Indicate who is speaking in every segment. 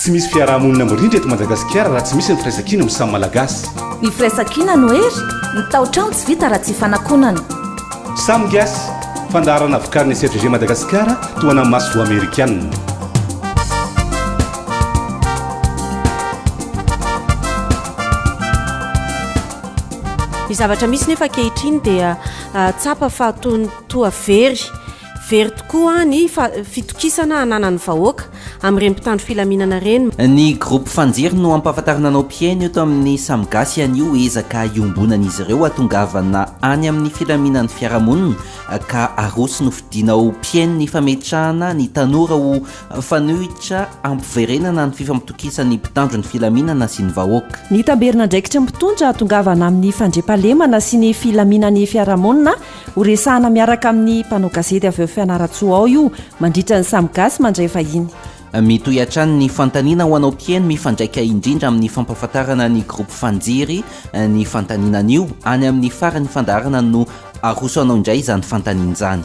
Speaker 1: Tsy misy fiaraha-monina mirindra eto Madagasikara raha tsy misy ny firaisankina amin'ny samy Malagasy.
Speaker 2: Ny firaisankina no hery, ny tao-trano tsy vita raha tsy ifanakonana.
Speaker 1: Samy Gasy, fandaharana vokarin'ny SFG Madagasikara tohanan'ny masoivoho amerikanina.
Speaker 3: Ny zavatra misy nefa ankehitriny dia tsapa fa toa very Very tokoa ny fitokisana ananan'ny vahoaka amin'ireny mpitandro filaminana ireny.
Speaker 4: Ny Groupe Fanjery no hampahafantarina anao mpihaino eto amin'ny Samy Gasy anio ezaka iombonan'izy ireo hahatongavana any amin'ny filaminan'ny fiarahamonina ka aroso nofidiana ho mpihaino ny fametrahana ny tanora ho fanohitra hampiverenana ny fifampitokisan'ny mpitandro ny filaminana sy ny vahoaka.
Speaker 5: Ny tamberin'andraikitry ny mpitondra hahatongavana amin'ny fandriampahalemana sy ny filaminan'ny fiarahamonina Ho resahana miaraka amin'ny mpanao gazety avy ao Fianarantsoa ao io mandritra ny Samy Gasy mandray vahiny.
Speaker 4: Mitohy hatrany ny fanontaniana ho anao mpihaino mifandraika indrindra amin'ny fampahafantarana ny groupe Fanjiry ny fanontaniana anio. Any amin'ny faran'ny fandaharana no aroso anao indray izany fanontaniana izany.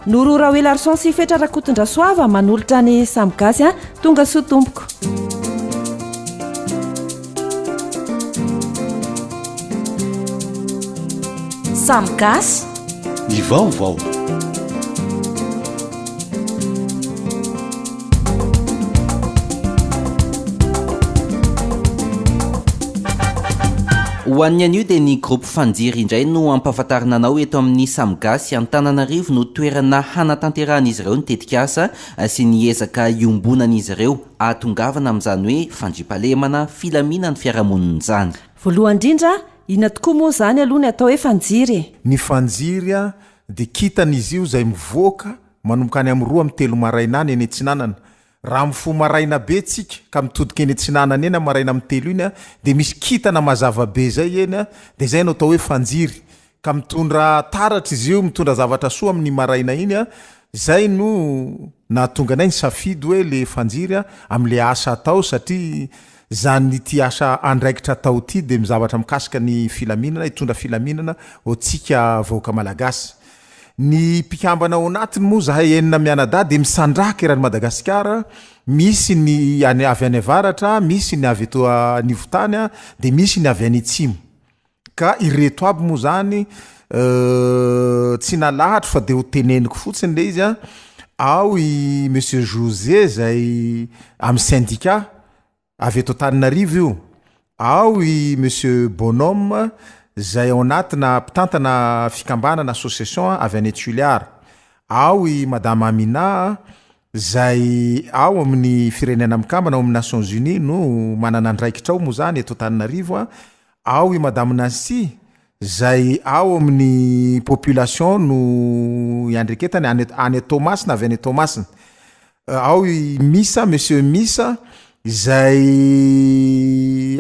Speaker 5: Noro Raoelarison sy Fetra Rakotondrasoava manolotra ny Samy Gasy a! Tonga soa tompoko.
Speaker 2: Samy Gasy.
Speaker 1: Ny vaovao.
Speaker 4: Ho an'ny anio dia ny groupe Fanjiry indray no hampahafantarina anao eto amin'ny Samy Gasy. Antananarivo no toerana hanatanterahan'izy ireo ny tetikasa sy ny ezaka iombonan'izy ireo hahatongavana amin'izany hoe fandriampahalemana, filaminan'ny fiarahamonina izany.
Speaker 5: Voalohany indrindra, inona tokoa moa izany aloha ny atao hoe Fanjiry e?
Speaker 6: Ny Fanjiry dia kintana izy io izay mivoaka manomboka any amin'ny roa amin'ny telo maraina any, any atsinanana. Raha mifoha maraina be tsika ka mitodika eny atsinanana eny maraina amin'ny telo iny dia misy kintana mazava be zay eny dia zay no atao hoe fanjiry. Ka mitondra taratra izy io, mitondra zavatra soa amin'ny maraina iny. Zay no nahatonga anay nisafidy hoe le fanjiry amin'le asa atao satria zany ity asa andraikitra atao ity dia zavatra mikasika ny filaminana, hitondra filaminana ho antsika vahoaka malagasy. Ny mpikambana ao anatiny moa zahay enina mianadahy dia misandrahaka eran'i Madagasikara, misy ny any avy any avaratra, misy ny avy eto anivon-tany dia misy ny avy any atsimo. Ka ireto aby moa zany tsy nalahatro fa dia ho teneniko fotsiny le izy an, ao i monsieur José zay amin'ny syndicat, Avy eto Antananarivo io. Ao i Monsieur Bonhomme izay ao anatina mpitantana fikambanana, association, avy any Tuléar. Ao i Madame Amina izay ao amin'ny Firenena Mikambana, ao amin'ny Nations Unies no manana andraikitra ao moa izany eto Antananarivo. Ao i Madame Nancy izay ao amin'ny population no iandreketany any any Toamasina, avy any Toamasina. Ao i Misa, Monsieur Misa, izay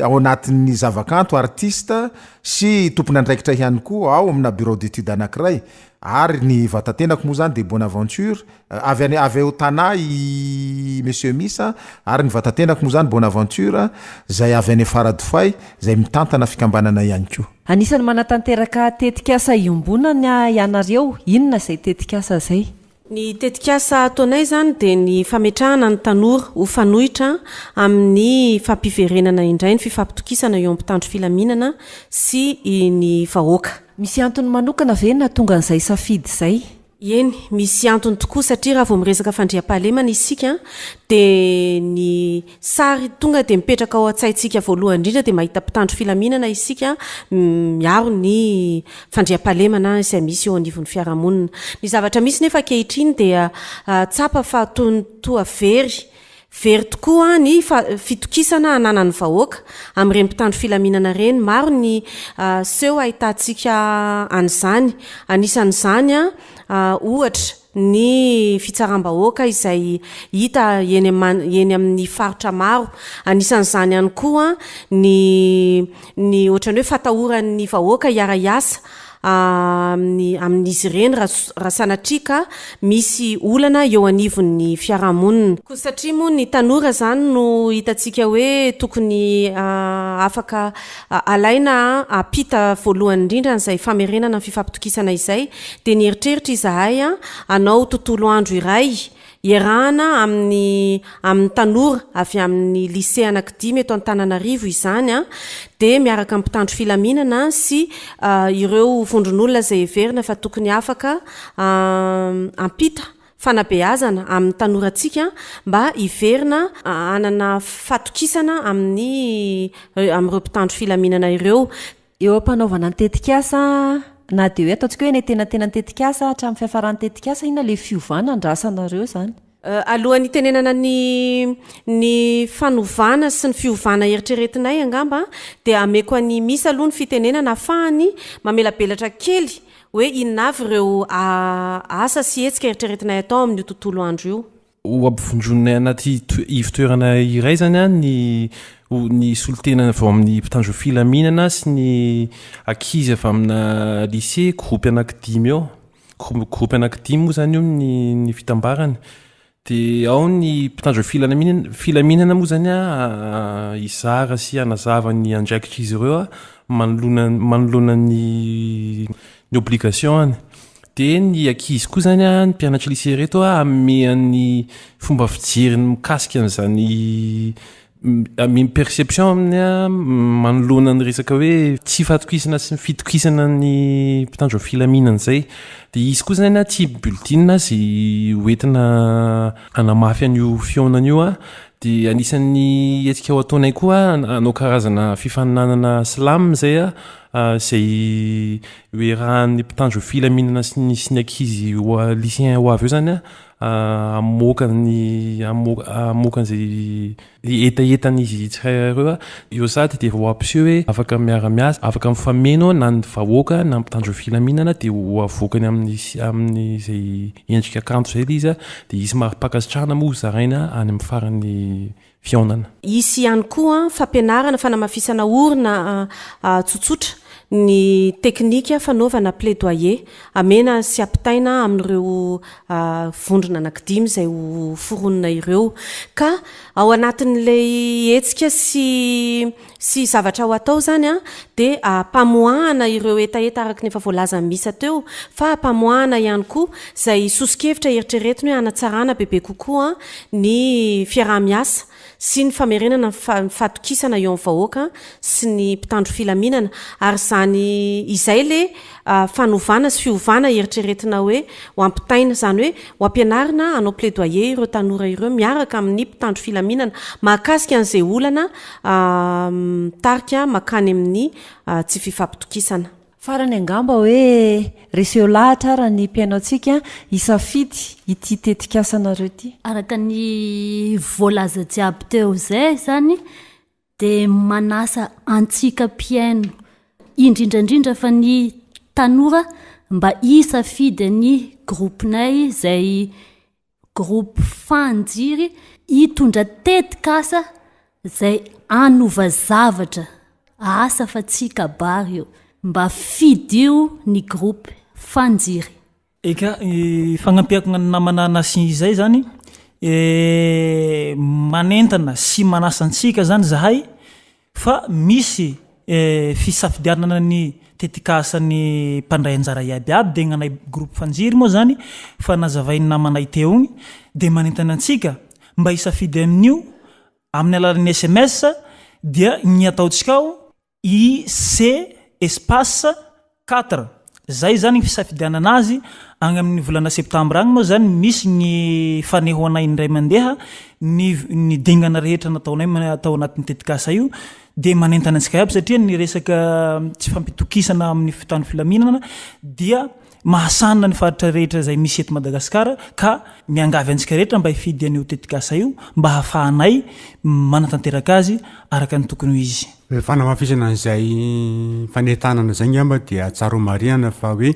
Speaker 6: ao anatin'ny zavakanto, artiste, sy tompon'andraikitra ihany koa ao amina bureau d'étude anankiray. Ary ny vatatenako moa izany dia Bonaventure, avy any avy ao Tana i Monsieur Misa, ary ny vatatenako moa izany Bonaventure, izay avy any Faradofay, izay mitantana fikambanana ihany koa.
Speaker 5: Anisan'ny manatanteraka tetikasa iombonana ianareo, inona izay tetikasa izay?
Speaker 3: Ny tetikasa ataonay izany dia ny fametrahana ny tanora ho fanoitra amin'ny fampiverenana indray ny fifampitokisana eo amin'ny mpitandro filaminana sy ny vahoaka.
Speaker 5: Misy antony manokana ve nahatonga an'izay safidy izay?
Speaker 3: Eny, misy antony tokoa satria raha vao miresaka fandriampahalemana isika dia ny Sary tonga dia mipetraka ao an-tsaintsika voalohany indrindra dia mahita mpitandro filaminana isika miaro ny fandriampahalemana izay misy eo anivon'ny fiarahamonina. Ny zavatra misy nefa ankehitriny dia tsapa fa toy ny toa very, very tokoa ny fitokisana ananan'ny vahoaka amin'ireny mpitandro filaminana ireny. Maro ny seho ahitantsika an'izany, anisan'izany ohatra, ny fitsaram-bahoaka izay hita eny eny amin'ny faritra maro. Anisan'izany ihany koa ny ny ohatran'ny hoe fatahoran'ny vahoaka hiara-hiasa amin'ny amin'izy ireny raha raha sanatria ka misy olana eo anivon'ny fiarahamonina. Koa satria moa ny tanora izany no hitantsika hoe tokony afaka Alaina hampita voalohany indrindra an'izay famerenana ny fifampitokisana izay dia nieritreritra izahay hanao tontolo andro iray. Iarahana amin'ny amin'ny tanora avy amin'ny lycée anankidimy eto Antananarivo izany dia miaraka amin'ny mpitandro filaminana sy ireo vondron'olona izay heverina fa tokony afaka hampita fanabeazana amin'ny tanorantsika mba hiverina hanana fatokisana amin'ny amin'ireo mpitandro filaminana ireo.
Speaker 5: Eo am-panaovana ny tetikasa, na dia hoe ataontsika hoe eny antenantenan'ny tetikasa hatramin'ny fiafaran'ny tetikasa, inona ilay fiovana andrasanareo izany?
Speaker 3: Alohan'ny hitenenana ny ny fanovana sy ny fiovana eritreretinay angamba dia ameko an'i Misa aloha ny fitenenana ahafahany mamelabelatra kely hoe inona avy ireo asa sy hetsika eritreretinay atao amin'io tontolo andro io.
Speaker 7: Ho ampivondroninay anaty ivon-toerana iray izany ny ny solontena avy ao amin'ny mpitandro filaminana sy ny ankizy avy amina lycée, groupe anankidimy eo. Groupe anankidimy moa izany io ny ny fitambarany. Dia ao ny mpitandro filaminana filaminana moa izany hizara sy hanazava ny andraikitr'izy ireo manoloana manoloana ny ny obligation-ny. Dia ny ankizy koa izany an, ny mpianatry lycée ireto an, hanome an'ny fomba fijeriny mikasika an'izany hanome ny perception aminy an, manoloana ny resaka hoe tsy fahatokisana sy ny fitokisana ny mpitandro ny filaminana izay. Dia hisy koa izany an team building izay hoentina hanamafy an'io fihaonana io an. Dia anisan'ny hetsika ho ataonay koa an, hanao karazana fifaninanana slam izay an, izay Iarahan'ny mpitandro filaminana sy ny sy ny ankizy ho lycéen ho avy eo zany hamoaka ny hamoaka an'izay hetahetan'izy tsirairay ireo. Eo sady dia efa ho ampiseho hoe afaka miara-miasa, afaka mifameno na ny vahoaka na ny mpitandro filaminana dia ho avoakany amin'ny amin'izay endrika kanto izay ilay izy dia hisy mari-pankasitrahana moa ho zaraina any amin'ny faran'ny fihaonana.
Speaker 3: Hisy ihany koa fampianarana fanamafisana orina tsotsotra ny teknika fanaovana plaidoyer amena sy ampitaina amin'ireo vondrona anankidimy izay ho foronina ireo. Ka ao anatin'ilay hetsika sy sy zavatra ho atao izany dia ampamoahana ireo hetaheta araka ny efa voalazan'i Misa teo fa ampamoahana ihany koa izay soso-kevitra eritreretiny hoe hanatsarana bebe kokoa ny fiaraha-miasa sy ny famerenana ny fahatokisana eo amin'ny vahoaka sy ny mpitandro filaminana ary izany izay le fanovana sy fiovana eritreretina hoe ho ampitaina, izany hoe ho ampianarina hanao plaidoyer ireo tanora ireo miaraka amin'ny mpitandro filaminana mahakasika an'izay olana mitarika mankany amin'ny tsy fifampitokisana.
Speaker 5: Farany angamba hoe reseo lahatra ara ny mpihaino antsika hisafidy ity tetikasanareo ity.
Speaker 8: Araka ny voalaza jiaby teo izay zany dia manasa antsika mpihaino indrindra indrindra fa ny tanora mba hisafidy ny groupe-nay izay groupe Fanjiry hitondra tetikasa izay hanova zavatra, asa fa tsy kabary io, mba fidio ny groupe Fanjiry.
Speaker 9: Eka, ny fagnampiako ny namana Nasin izay zany, manentana sy manasa antsika zany zahay fa misy fisafidianana ny tetikasan'ny mpandray anjara iaby iaby dia gnanay groupe Fanjiry moa zany fa nazavain'ny namanay teo igny dia manentana antsika mba hisafidy amin'io amin'ny alalan'ny sms dia ny ataontsika ao IC espace quatre. Zay zany ny fisafidianana azy, agny amin'ny volana septambra agny moa zany misy ny fanehoanay indray mandeha ny ny dingana rehetra nataonay tao anatin'ny tetikasa io dia manentana antsika iaby satria ny resaka tsy fampitokisana amin'ny fitandro filaminana dia Mahasanina ny faritra rehetra izay misy eto Madagasikara ka miangavy antsika rehetra mba hifidy an'io tetikasa io mba hahafahanay manatanteraka azy araka ny tokony ho izy.
Speaker 10: Fanamafisana an'izay fanentanana izay angamba dia tsara ho marihana fa hoe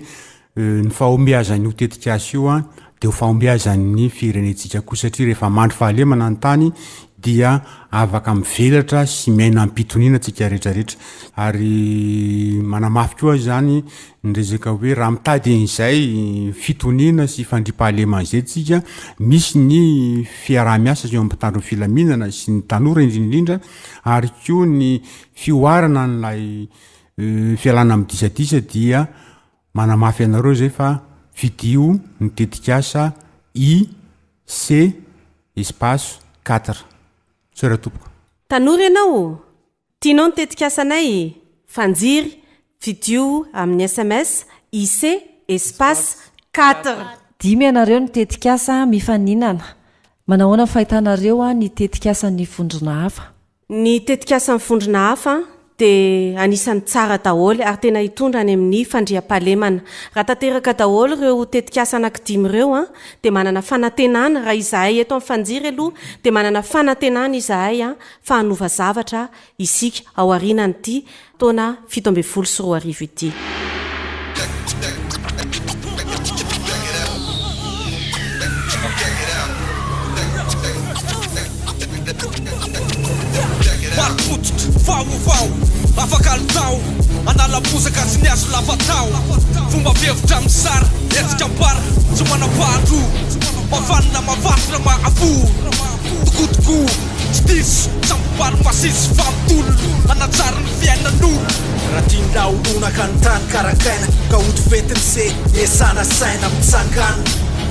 Speaker 10: ny fahombiazan'io tetikasa io dia ho fahombiazan'ny firenentsika koa satria rehefa mandry fahalemana ny tany dia afaka mivelatra sy miaina am-pitoniana tsika rehetra rehetra ary manamafy koa izany ny resaka hoe raha mitady an'izay fitoniana sy fandriampahalemana izay tsika, misy ny fiaraha-miasa eo amin'ny mpitandro ny filaminana sy ny tanora indrindra indrindra ary koa ny fihoarana an'ilay fialana amin'ny disadisa dia manamafy anareo izay fa fidio ny tetikasa I. C espace quatre. Misaotra tompoko.
Speaker 3: Tanora ianao? Tianao ny tetikasanay? Fanjiry, fidio amin'ny sms IC espace quatre.
Speaker 5: Dimy ianareo no tetikasa mifaninana. Manahoana ny fahitanareo ny tetikasan'ny vondrona hafa?
Speaker 3: Ny tetikasan'ny vondrona hafa dia anisan'ny tsara daholo ary tena hitondra any amin'ny fandriampahalemana. Raha tanteraka daholo ireo tetikasa anankidimy ireo dia manana fanantenana, raha izahay eto amin'ny Fanjiry aloha dia manana fanantenana izahay fa hanova zavatra isika ao aorianan'ity taona 2017 ity.
Speaker 11: Marim-pototra, vaovao, afaka alitao, hanala bozaka sy ny hazo lava taho. Fomba fihevitra mizara, hetsika ambara, tsy manam-paharoa. Mafanina, mavarina, mahavoa. Tokoa tokoa, tsy diso, sambo-bary masiso fa mitolona, hanatsara ny fiainan'olona.
Speaker 12: Raha tian'lah ho lonaka ny tany karakaina ka hody fetiny se esana saina mitsangana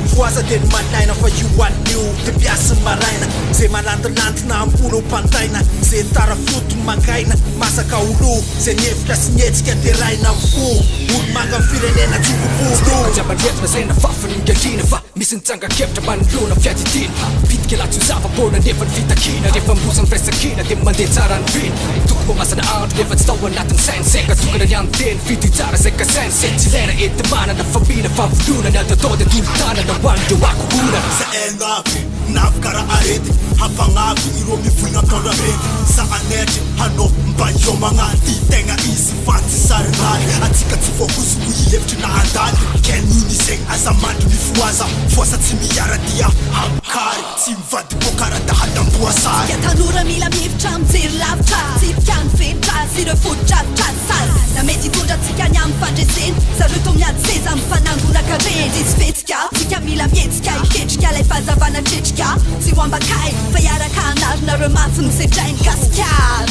Speaker 12: mifohaza dia ny malaina fa io alina io dia mpiasy ny maraina ze malantilantina am-polo mpantaina ze tara foto mangaina masaka ho lo ze nihevitra sy nihetsika deraina am fo olo-manga ny firenena
Speaker 13: tsongom-polo. Zava-drehetra lazaina fa faningaliana fa Misy ny tsangan-kevitra manoloana fiadidiana Bitika latsy ho zava-poana nefa ny fitakiana Rehefa miroso ny firaisankina dia mandeha tsara ny vina Toko mamasana andro nefa tsy tao anatin'ny saina Saika tokana ny an'ny-teny, fidio tsara izay kasaina Izay tsy ilaina enti-manana fa mila fahavonona Ny ady atao dia tolo-tanana ho an'ireo ankohonana
Speaker 12: Zahay navy, navy kara arety Hampagnavy ireo mivolagna mitondra mety Sa anetry hanao mba hiomagna Ty tegna izy fa tsy sarinary Antsika tsy voahozogno hihevitry na handaly Ken iny zegny Aza mandry mifohaza, foasa tsy miara dia hampikary, tsy mivadi-po kara dahadam-boasary.
Speaker 14: Tsika tanora mila mihevitra mijery lavitra, tsipika ny fenitra sy ireo fotodrafitrasa na mety hitondra antsika any amin'ny fandresena, zareo toa miady seza amin'ny fanangonan-karena, tsisy fihetsika, tsika mila mihetsika hiketrika ilay fahazavana tretrika, tsy ho ambakay fa hiaraka hanarina ireo mafy nosedrain'i Gasikara.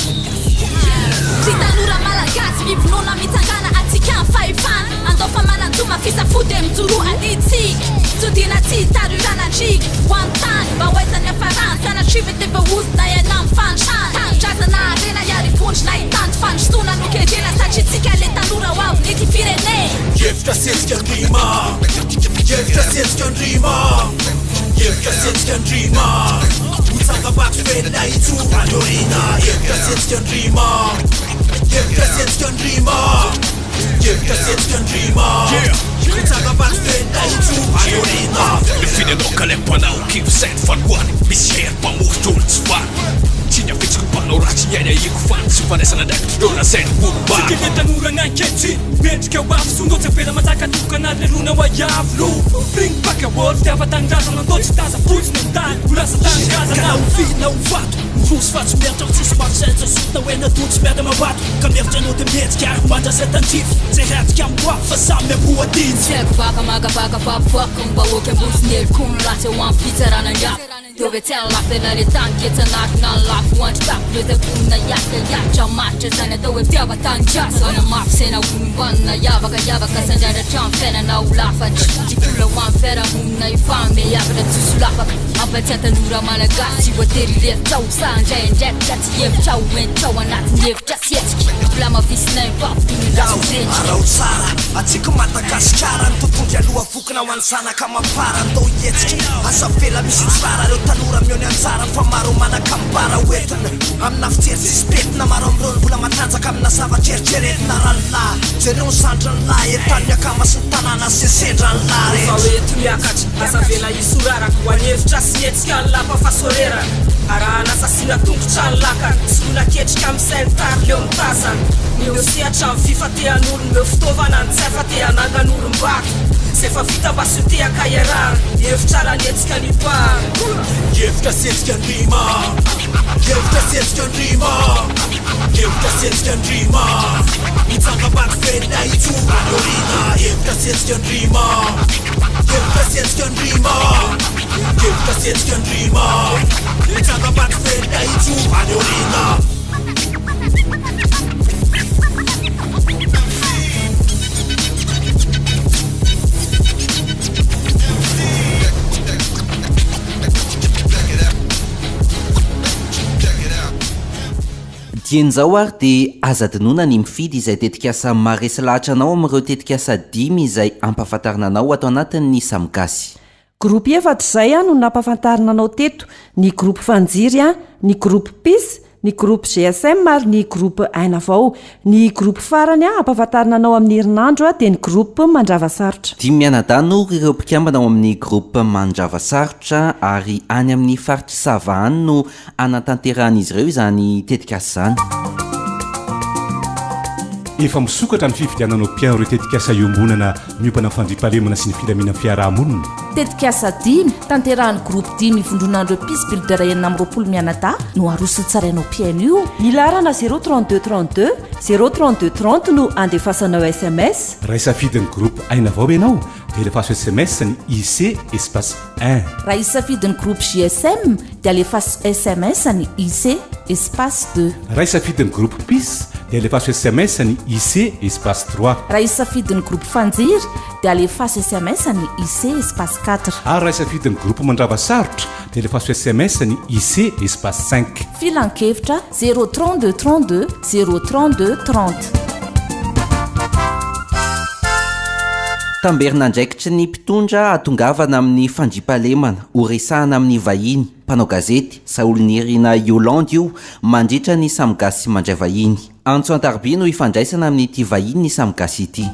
Speaker 15: Ry tanora malagasy mivonona mitsangana atsika ny fahefana. Andao fa manan-jo mafisa fo dia mijoroa adidintsika Todina tsy hitary io ranandriaka Ho an'ny tany mba ho aiza ny hiafarany Sanatria ve dia voahozona hiaina amin'ny fahantrana Tanindrazana harena hiary vondrona hitandro fandrosoana no kendrena Satria tsika le tanora ho avin'ity firenena
Speaker 12: Hevitra sy hetsika ndrima Hevitra sy hetsika ndrima Hevitra sy hetsika ndrima Ho tsangambato velona hijoro any aoriana Hevitra sy hetsika ndrima Hevitra sy hetsika ndrima Hevitra sy hetsika ndrima Mitsanga-bato velona hijoro any aoriana
Speaker 11: Mifidy anao ka lay mpanao kivy sainy fanohana Misy hery mpamoritra olo tsy vany Tsy ny afitsiko mpanao ratsy ny aina iko fa ny tsy fandraisana andraikitra ireo lazainy ho olom-bany
Speaker 16: Tsika le tanora ny ankehitriny Mendrika ho avy Soa ndao tsy avela manjaka tokana ary lerona ho aiavy lo Bring back our fitiavan-tanindrazana ndao tsy taza fotsiny ny tany ho lasa tanindrazana
Speaker 12: Ka na ho vy na ho vato Miroso fa tsy miaritra fa tsisy mafy saina tsy zoto na hoe natoro tsy miady amam-bato Ka mihevitra anao dia mihetsika ary mandrasa tandrify Zay ratsy ka mihoavy fa samy miamboho adiny.
Speaker 15: Tsy haiko vaka makafaka fa mivoaka ny vahoaka ambosy ny hery koa ny ratsy eo amin'ny fitsarana ny hafa Dove tsy alafy na le tany ketsa anarina ny lafy ho andry tafo ireo zay vonona hiasa hiaritra hamaritra izany atao hoe fitiavan-tanindrazana Hanamafy saina olom-banona hiavaka hiavaka sandrandra hatramin'ny fiainana ho lafatra Hitolona ho an'ny fiarahamonina hifanome hafatra tsy ho solafaka Hampatsiahy tanora malagasy tsy voatery hilefitra ho sahy handray andraikitra tsy hihevitra ho hentitra ao anatin'ny hevitra sy hetsika Mbola hamafisinay ny fahavononana tsy ho rendrika.
Speaker 12: Araho tsara, atsika Madagasikara, ny tontondry aloha vokona ho an'ny zanaka amam-para, ndao hihetsika, aza avela misy hitsirara ireo tanora mihaony anjara fa maro manan-kambara ho entina amina fijery tsisy pentina, maro amin'ireo no mbola matanjaka amina zavatra eritreretina ralolahy, jereo ny zandriny lahy, entano ny akama sy ny tanàna sy ny sendra ny lahy
Speaker 16: Efa
Speaker 12: rehetra.
Speaker 16: hoe eto miakatra, aza avela hisoraraka ho an'ny hevitra sy hetsika ny lapa fa soreraka, arahana sasina tongotra ny lakana, soloina ketrika amin'ny sain'ny tary leo mitazana, meo sehatra amin'ny fifatehan'olo meo fitaovana ny tsy hafa te hanangan'olom-bato, zay efa vita mba asio tehaka iarahana, hevitra ara ny hetsika nipahana.
Speaker 12: Hevitra sy hetsika ny rima Hevitra sy hetsika ny rima Hevitra sy hetsika ny rima Mitsangam-bato velona hijoro any aoriana Hevitra sy hetsika ny rima Hevitra sy hetsika ny rima Hevitra sy hetsika ny rima Mitsangam-bato velona hijoro any aoriana.
Speaker 4: Dieny izao ary dia aza adinoina ny mifidy izay tetikasa maharesy lahatra anao amin'ireo tetikasa dimy izay ampahafantarina anao ato anatin'ny Samy Gasy.
Speaker 5: Groupe efatra izay no nampahafantarina anao teto, ny groupe Fanjiry, ny groupe Peace, ny groupe GSM ary ny groupe Aina Vao. Ny groupe farany hampahafantarina anao amin'ny herinandro dia ny groupe Mandravasarotra.
Speaker 4: Dimy mianadahy no ireo mpikambana ao amin'ny groupe Mandravasarotra ary any amin'ny faritr'i Sava any no hanatanterahan'izy ireo izany tetikasa izany.
Speaker 1: Efa misokatra ny fifidianana ho mpihaino ireo tetikasa iombonana miompana amin'ny fandriampahalemana sy ny filaminan'ny fiaraha-monina.
Speaker 2: Tetikasa dimy, tanterahan'ny groupe dimy ivondronan'ireo Peace Builder 26 mianadahy no aroso tsarainao mpihaino io.
Speaker 5: Ny laharana zéro 32 32 zéro 32 30 no andefasanao sms.
Speaker 1: Raha hisafidy ny groupe Aina Vao ianao dia alefaso sms ny IC espace un.
Speaker 2: Raha hisafidy ny groupe JSM dia alefaso sms ny IC espace deux.
Speaker 1: Raha hisafidy ny groupe Peace dia alefaso sms ny IC espace trois.
Speaker 2: Raha hisafidy ny groupe Fanjiry dia alefaso sms ny IC espace quatre.
Speaker 1: Ary raha hisafidy ny groupe Mandrava Sarotra dia alefaso sms ny IC espace cinq.
Speaker 2: Filankevitra zéro 32 32 zéro 32 30.
Speaker 4: Tamberin'andraikitry ny mpitondra hahatongavana amin'ny fandriampahalemana, horesahana amin'ny vahiny, mpanao gazety, Saholinirina Yolande io, mandritra ny Samy Gasy mandray vahiny. Antso an-tarobia no ifandraisana amin'ity vahiny ny Samy Gasy ity.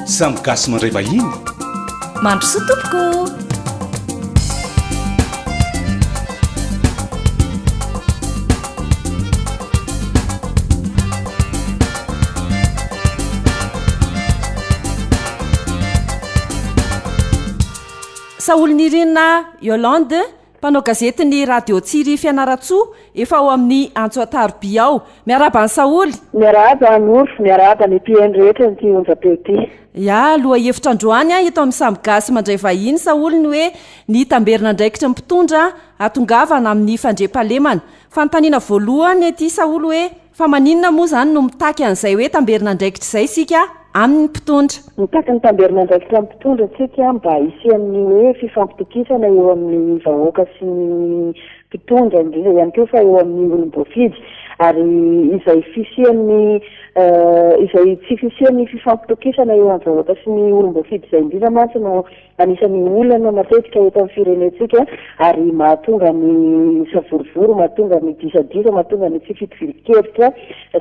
Speaker 1: Samy Gasy mandray vahiny.
Speaker 2: Mandrosoa tompoko.
Speaker 5: Saholinirina Yolande, mpanao gazetin'ny Radio Tsiry Fianarantsoa, efa ao amin'ny Antso An-tarobia ao. Miarahaba an'i Saholy.
Speaker 17: Miarahaba Noro, miarahaba ny mpihaino rehetra an'ity onjam-peo ity.
Speaker 5: Ya, lohahevitra androany eto amin'ny Samy Gasy mandray vahiny Saholy ny hoe ny tamberin'andraikitry ny mpitondra hatongavana amin'ny fandriampahalemana. Fanontaniana voalohany ity Saholy hoe fa maninona moa izany no mitaky an'izay hoe tamberin'andraikitra izay isika amin'ny mpitondra?
Speaker 17: Mitaky ny tamberin'andraikitra amin'ny mpitondra isika mba hisian'ny hoe fifampitokisana eo amin'ny vahoaka sy ny mpitondra, indrindra ihany koa fa eo amin'ny olom-boafidy. Ary izay fisian'ny izay tsy fisian'ny fifampitokisana eo amin'ny vahoaka sy ny olom-boafidy izay indrindra mantsy no Anisan'ny olana matetika eto amin'ny firenentsika ary mahatonga ny savorovoro, mahatonga ny disadisa, mahatonga ny tsy fitovian-kevitra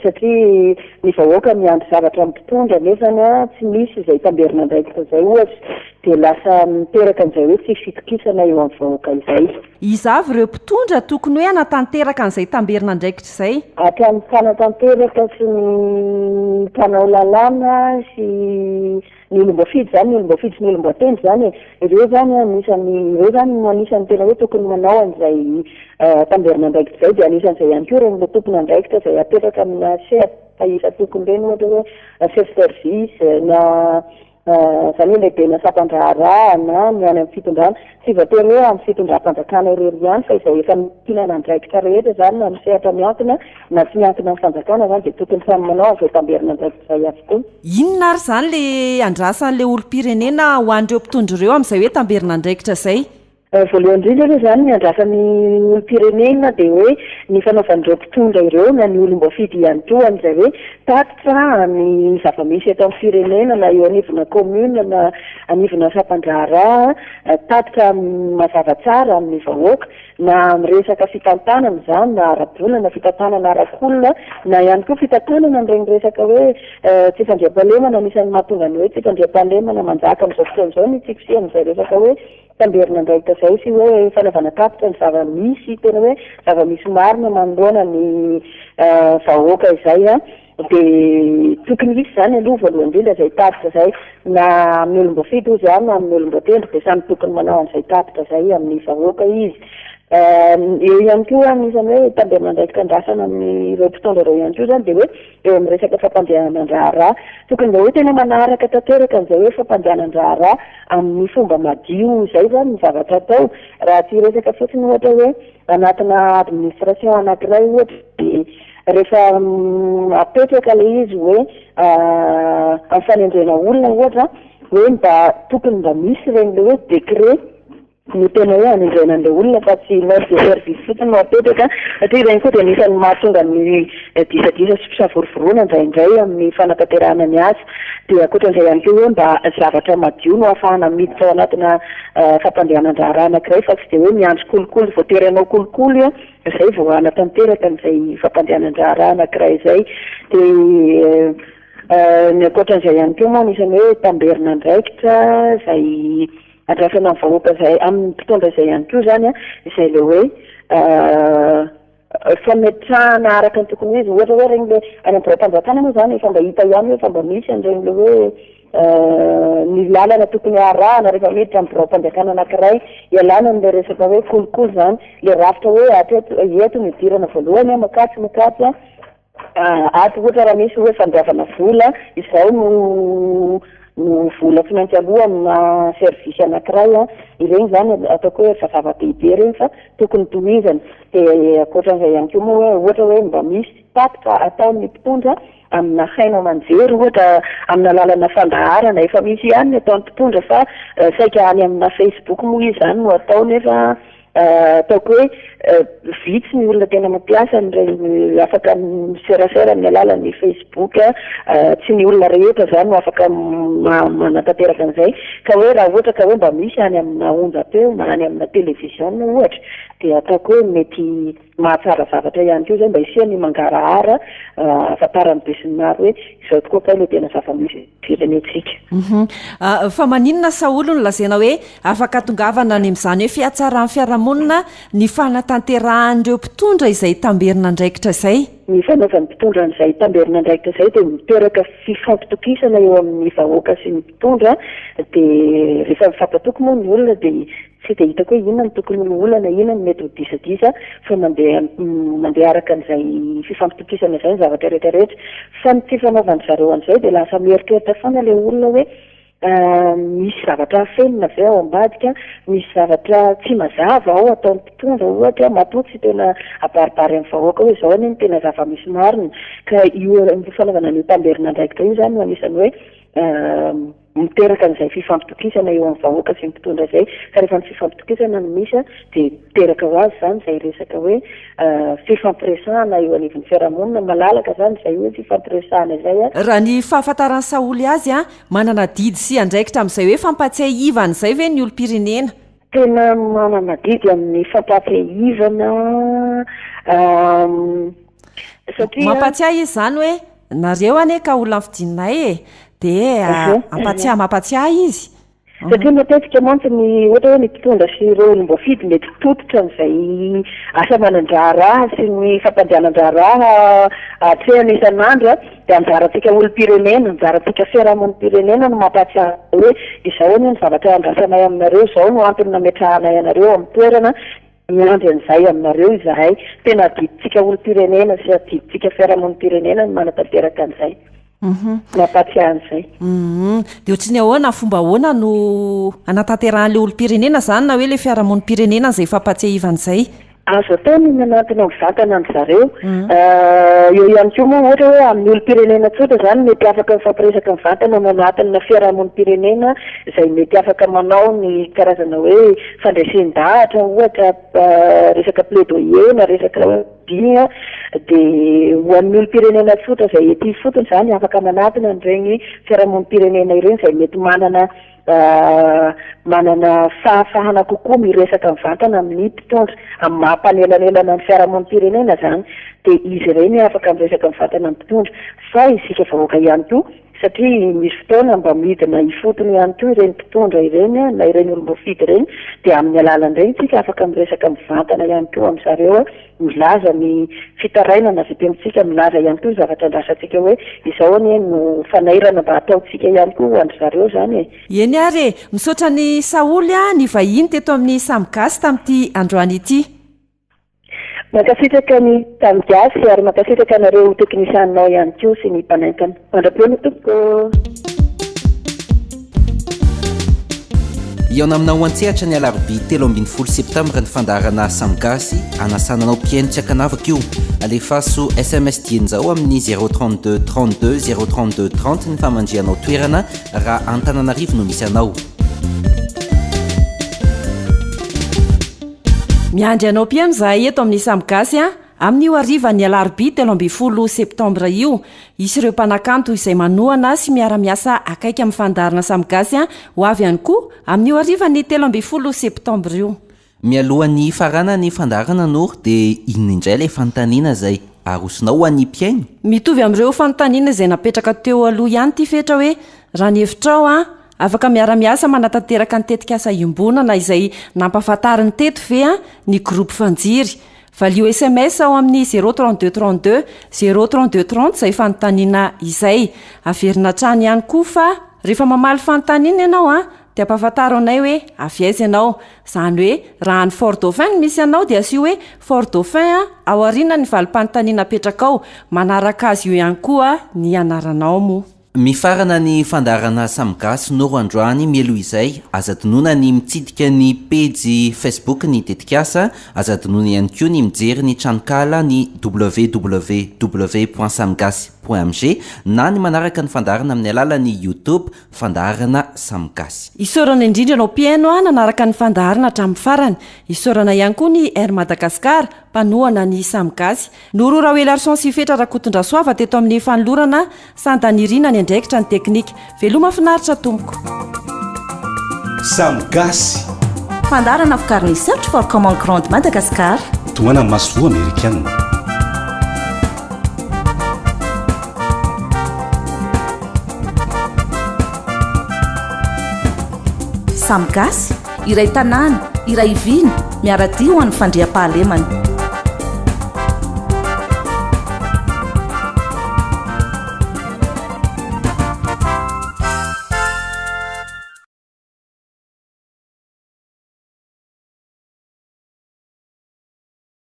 Speaker 17: satria ny vahoaka miandry zavatra amin'ny mpitondra nefa tsy misy izay tamberin'andraikitra izay ohatra dia lasa miteraka an'izay hoe tsy fitokisana eo amin'ny vahoaka izay.
Speaker 5: Iza avy ireo mpitondra tokony hoe hanatanteraka an'izay tamberin'andraikitra izay?
Speaker 17: Hatramin'ny mpanatanteraka sy ny mpanao lalàna sy Ny olom-boafidy izany, ny olom-boafidy sy ny olom-boatendry izany e, ireo izany anisan'ny, ireo izany no anisan'ny tena hoe tokony manao an'izay tamberin'andraikitra izay, dia anisan'izay ihany koa ireny ilay tompon'andraikitra izay apetraka amina sehatra isan-tokony ireny ohatra hoe chef service na izany hoe lehibena sampan-draharaha na ny any amin'ny fitondrana, tsy voatery hoe amin'ny fitondram-panjakana irery ihany fa izay efa mihinana andraikitra rehetra izany na amin'ny sehatra miankina na tsy miankina amin'ny fanjakana izany dia tokony samy manao an'izay tamberin'andraikitra izay avokoa.
Speaker 5: Inona ary izany le andrasan'le olom-pirenena ho an'ireo mpitondra ireo amin'izay hoe tamberin'andraikitra izay?
Speaker 17: Voalohany indrindra aloha izany ny andrasan'ny olom-pirenena dia hoe ny fanaovan'ireo mpitondra ireo na ny olom-boafidy ihany koa an'izay hoe tatitra ny zava-misy eto amin'ny firenena na eo anivona commune na anivona sampan-draharaha, tatitra mazava tsara amin'ny vahoaka. na amin'ny resaka fitantanana izany na ara-bola na fitantanana arak'olona na ihany koa fitantanana an'ireny resaka hoe tsy fandriampahalemana. Anisan'ny mahatonga ny hoe tsy fandriampahalemana manjaka amin'izao fotoana izao ny tsy fisian'izay resaka hoe tamberin'andraikitra izay sy hoe fanaovana tatitra ny zava-misy tena hoe zava-misy marina manoloana ny vahoaka izay. Dia tokony hisy izany aloha voalohany indrindra izay tatitra izay, na amin'ny olom-boafidy hozy aho na amin'ny olom-boatendry dia samy tokony manao an'izay tatitra izay amin'ny vahoaka izy. Eo ihany koa anisan'ny hoe tamberin'andraikitra andrasana amin'ireo mpitondra ireo ihany koa izany dia hoe eo amin'ny resaka fampandehanan-draharaha. Tokony mba hoe tena manaraka tanteraka an'izay hoe fampandehanan-draharaha amin'ny fomba madio izay izany ny zavatra atao. Raha tsy hiresaka fotsiny ohatra hoe anatina administration anankiray ohatra dia Rehefa apetraka ilay izy hoe amin'ny fanendrena olona ohatra hoe mba tokony mba misy ireny ilay hoe décret tokony ho tena hoe hanendrena an'ilay olona fa tsy note de service fotsiny no apetraka satria ireny koa dia anisan'ny mahatonga ny disadisa sy fisavorovoroana indraindray amin'ny fanatanterahana ny asa. Dia ankoatran'izay ihany koa hoe mba zavatra madio no ahafahana miditra ao anatina fampandehanan-draharaha anankiray fa tsy dia hoe miandry kolikoly voatery hanao kolikoly izay vao hanatanteraka an'izay fampandehanan-draharaha anankiray izay. Dia ny ankoatran'izay ihany koa moa anisan'ny hoe tamberin'andraikitra izay andrasana amin'ny vahoaka izay amin'ny mpitondra izay ihany koa izany izay ilay hoe fametrahana araka ny tokony ho izy. Ohatra hoe ireny ilay any amin'ny biraom-panjakana moa izany efa mba hita ihany hoe efa mba misy an'ireny ilay hoe ny lalana tokony harahana rehefa miditra amin'ny biraom-panjakana anankiray, ialana amin'ilay resaka hoe kolikoly izany, ilay rafitra hoe hatreto eto no idirana voalohany, makatsy makatsy an, ato ohatra raha misy hoe fandoavana vola, izao no no vola tsy maintsy aloa amina service anankiray an, ireny izany ataoko hoe efa zava-dehibe ireny fa tokony tohizana. Dia ankoatran'izay ihany koa moa hoe ohatra hoe mba misy tatitra ataon'ny mpitondra amina haino aman-jery ohatra amina alalanà fandaharana, efa misy ihany ny ataon'ny mpitondra fa saika any amina Facebook moa izy izany no atao nefa ataoko hoe vitsy ny olona tena mampiasa an'ireny afaka miserasera amin'ny alalan'ny Facebook, tsy ny olona rehetra izany no afaka manatanteraka an'izay ka hoe raha ohatra ka hoe mba misy any amina onjam-peo na any amina televiziona ohatra dia ataoko hoe mety Mahatsara zavatra ihany koa izay mba hisian'ny mangarahara ahafantaran'ny besinimaro hoe izao tokoa kay ilay tena zava-misy eto firenentsika.
Speaker 5: Fa maninona Saholy no lazaina hoe afaka tongavana any amin'izany hoe fihatsaran'ny fiarahamonina ny fanatanterahan'ireo mpitondra izay tamberin'andraikitra izay?
Speaker 17: Ny fanaovan'ny mpitondra an'izay tamberin'andraikitra izay dia miteraka fifampitokisana eo amin'ny vahoaka sy ny mpitondra dia rehefa mifampatoky moa ny olona dia Tsy dia hitako hoe inona no tokony ho olana, inona no mety ho disadisa fa mandeha mandeha araka an'izay fifampitokisana izay ny zavatra rehetra rehetra. Fa ny tsy fanaovan-dry zareo an'izay dia lasa mieritreritra foana ilay olona hoe misy zavatra afenina ve ao ambadika, misy zavatra tsy mazava ao ataon'ny mpitondra ohatra, matoa tsy tena abaribary amin'ny vahoaka hoe izao anie no tena zava-misy marina. Ka io fanaovana an'io tamberin'andraikitra io izany no anisan'ny hoe Miteraka an'izay fifampitokisana eo amin'ny vahoaka sy ny mpitondra izay, ka rehefa ny fifampitokisana no misy dia miteraka ho azy izany izay resaka hoe fifampiresahana eo anivon'ny fiarahamonina, malalaka izany izay hoe fifampiresahana izay.
Speaker 5: Raha ny fahafantaran'i Saholy azy, manana adidy sy andraikitra amin'izay hoe fampahatsiahivana izay ve ny olom-pirenena?
Speaker 17: Tena manana adidy amin'ny fampahatsiahivana satria.
Speaker 5: Mampahatsiahy izy izany hoe nareo anie ka olona nofidinay e! Dia ampatsiahy mampatsiahy izy.
Speaker 17: Satria matetika mantsy ny ohatra hoe ny mpitondra sy ireo olom-boafidy mety tototra an'izay asa manan-draharaha sy ny fampandehanan-draharaha atrehina isan'andro Dia anjarantsika olom-pirenena, anjarantsika fiarahamonim-pirenena no mampahatsiahy hoe izao anie ny zavatra andrasanay aminareo, izao no antony nametrahanay anareo amin'ny toerana, miandry an'izay aminareo izahay. Tena adidintsika olom-pirenena sy adidintsika fiarahamonim-pirenena ny manatanteraka an'izay, mampahatsiahy an'izay.
Speaker 5: Dia ohatry ny ahoana, fomba ahoana no hanatanterahan'ilay olom-pirenena izany na hoe ilay fiarahamonim-pirenena an'izay fampahatsiahivana izay?
Speaker 17: Azo atao ny manantona mivantana an-dry zareo. Eo ihany koa moa ohatra hoe amin'ny olom-pirenena tsotra izany mety afaka mifampiresaka mivantana ao anatina fiarahamonim-pirenena izay mety afaka manao ny karazana hoe fandresen-dahatra ohatra resaka plaidoyer na resaka hoe lobbying dia ho an'ny olom-pirenena tsotra izay ety ifotony izany afaka manatona an'ireny fiarahamonim-pirenena ireny izay mety manana manana fahafahana kokoa miresaka mivantana amin'ny mpitondra, amin'ny maha mpanelanelana ny fiarahamonim-pirenena izany dia izy ireny afaka miresaka mivantana amin'ny mpitondra fa isika vahoaka ihany koa satria misy fotoana mba midina ifotony ihany koa ireny mpitondra ireny na ireny olom-boafidy ireny dia amin'ny alalan'ireny isika afaka miresaka mivantana ihany koa amin-dry zareo milaza ny fitarainana avy ety amintsika, milaza ihany koa ny zavatra andrasantsika hoe izao anie no fanairana mba hataontsika ihany koa ho an-dry zareo izany e.
Speaker 5: Eny ary e! Misaotra an'i Saholy nivahiny teto amin'ny Samy Gasy tamin'ity androany ity.
Speaker 17: Mankasitraka ny Samy Gasy ary mankasitraka anareo teknisianinao ihany koa sy ny mpanentana. Mandra-pihaona tompoko.
Speaker 4: Hihaona aminao an-tsehatra ny alarobia 13 septambra ny fandaharana Samy Gasy, anasana anao mpihaino tsy ankanavaka io. Alefaso sms dieny izao amin'ny 032 32 032 30 ny famandrihanao toerana raha Antananarivo no misy anao.
Speaker 5: Miandry anao mpihaino izahay eto amin'ny Samy Gasy a! Amin'io harivan'ny alarobia 13 septambra io, hisy ireo mpanakanto izay manohana sy miara-miasa akaiky amin'ny fandaharana Samy Gasy ho avy ihany koa amin'io harivan'ny 13 septambra io.
Speaker 4: Mialohan'ny hifarana ny fandaharana Noro dia inona indray ilay fanontaniana izay arosonao ho an'ny mpihaino?
Speaker 5: Mitovy amin'ireo fanontaniana izay napetraka teo aloha ihany ity Fetra hoe raha ny hevitrao an, afaka miara-miasa manatanteraka ny tetikasa iombonana izay nampahafantariny teto ve an ny groupe Fanjiry? Valio sms ao amin'ny zéro 32 32 zéro 32 30 izay fanontaniana izay. Averina hatrany ihany koa fa rehefa mamaly fanontaniana ianao an dia ampahafantaro anay hoe avy aiza ianao. Izany hoe raha any Fort Dauphin no misy anao dia asio hoe Fort Dauphin ao aorianan'ny valim-panontaniana apetrakao. Manaraka azy io ihany koa ny anaranao moa.
Speaker 4: Mifarana ny fandaharana Samy Gasy Noro androany mialoha izay, aza adinoina ny mitsidika ny pejy Facebook ny tetikasa, aza adinoina ihany koa ny mijery ny tranonkala ny www point samigasy point mg na ny manaraka ny fandaharana amin'ny alalan'ny YouTube Fandaharana Samy Gasy.
Speaker 5: Isaorana indrindra ianao mpihaino nanaraka ny fandaharana hatramin'ny farany. Isaorana ihany koa ny Air Madagascar, mpanohana ny Samy Gasy. Noro Raoelarison sy Fetra Rakotondrasoava teto amin'ny fanolorana Sanda Nirina niandraikitra ny teknika. Veloma finaritra tompoko.
Speaker 1: Samy Gasy.
Speaker 2: Fandaharana vokarin'ny Search for Common Ground Madagascar.
Speaker 1: Tohanan'ny masoivoho amerikana.
Speaker 2: Samy gasy, iray tanàna, iray vina, miara-dia ho an'ny fandriampahalemana.